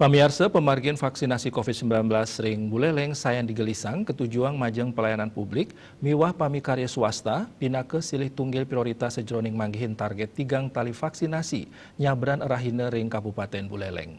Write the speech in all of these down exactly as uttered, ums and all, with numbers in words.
Pamiarsa, pamargin vaksinasi covid sembilan belas ring Buleleng sayan digelisang katujuang majeng pelayanan publik miwah pamikarya swasta, pinaka silih tunggil prioritas sajroning manggihin target tigang tali vaksinasi nyabran rahina ring Kabupaten Buleleng.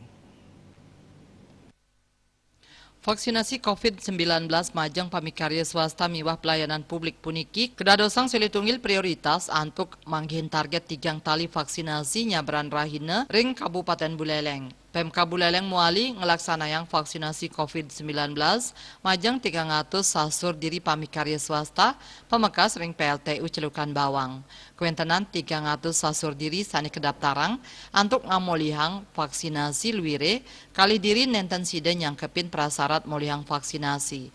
Vaksinasi covid sembilan belas majeng pamikarya swasta miwah pelayanan publik puniki kadadosang silih tunggil prioritas antuk manggihin target tigang tali vaksinasi nyabran rahina ring Kabupaten Buleleng. Pemkab Buleleng mawali nglaksanayang vaksinasi covid sembilan belas majeng tigang atus sasur diri pamikarya swasta pamekas ring P L T U Celukan Bawang. Kawentenan tigang atus sasur diri sane kadaptarang antuk ngamolihang vaksinasi luire, kalih diri nenten sida nyangkepin prasarat molihang vaksinasi.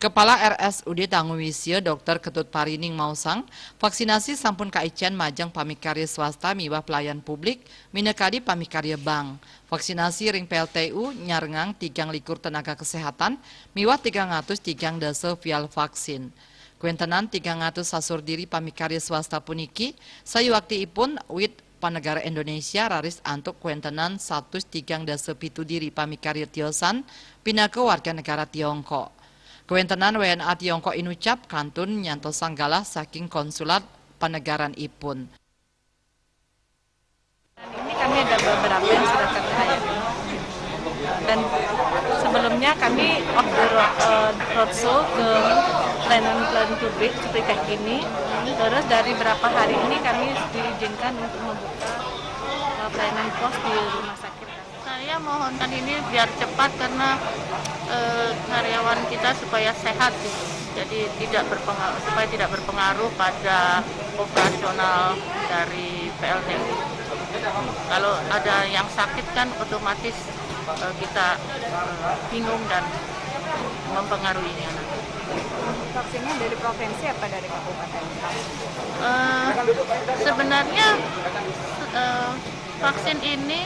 Kepala R S U D Tanguwisia, Dokter Ketut Parining maosang, vaksinasi sampun kaicen majeng pamikarya swasta miwah pelayan publik, minakadi pamikarya bank. Vaksinasi ring P L T U nyarengang tigang likur tenaga kesehatan miwah tigang atus tigang dasa vial vaksin. Kawentenan tigang atus sasur diri pamikarya swasta puniki, sayuaktiipun wit panegara Indonesia raris antuk kawentenan satus tigang dasa pitu diri pamikarya tiosan pinaka warga negara Tiongkok. Kawentenan W N A Tiongkok inucap kantun nyantosang galah saking konsulat panegaran ipun. Ini kami ada beberapa yang sudah kami layani. Dan sebelumnya kami off the road, eh, roadshow ke pelayanan-pelayanan publik seperti kayak gini. Terus dari berapa hari ini kami diizinkan untuk membuka, eh, pelayanan pos di rumah sakit. Saya mohonkan ini biar cepat karena, eh, karyawan kita supaya sehat gitu. Jadi tidak berpengaruh, supaya tidak berpengaruh pada operasional dari P L T U. Kalau ada yang sakit kan otomatis, eh, kita, eh, bingung dan mempengaruhinya nanti. Vaksinnya dari provinsi apa dari kabupaten? Eh, sebenarnya, eh, vaksin ini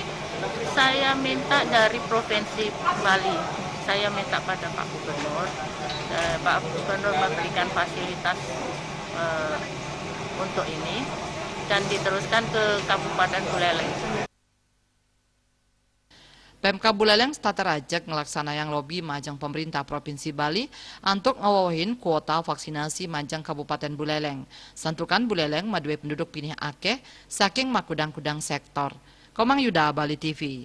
saya minta dari Provinsi Bali. Saya minta pada Pak Gubernur, eh, Pak Gubernur memberikan fasilitas, eh, untuk ini dan diteruskan ke Kabupaten Buleleng. Pemkab Buleleng setata rajeg nglaksanayang lobi majeng Pemerintah Provinsi Bali antuk ngawewehin kuota vaksinasi majeng Kabupaten Buleleng. Santukan Buleleng madue penduduk pinih akeh saking makudang-kudang sektor. Komang Yuda, Bali T V.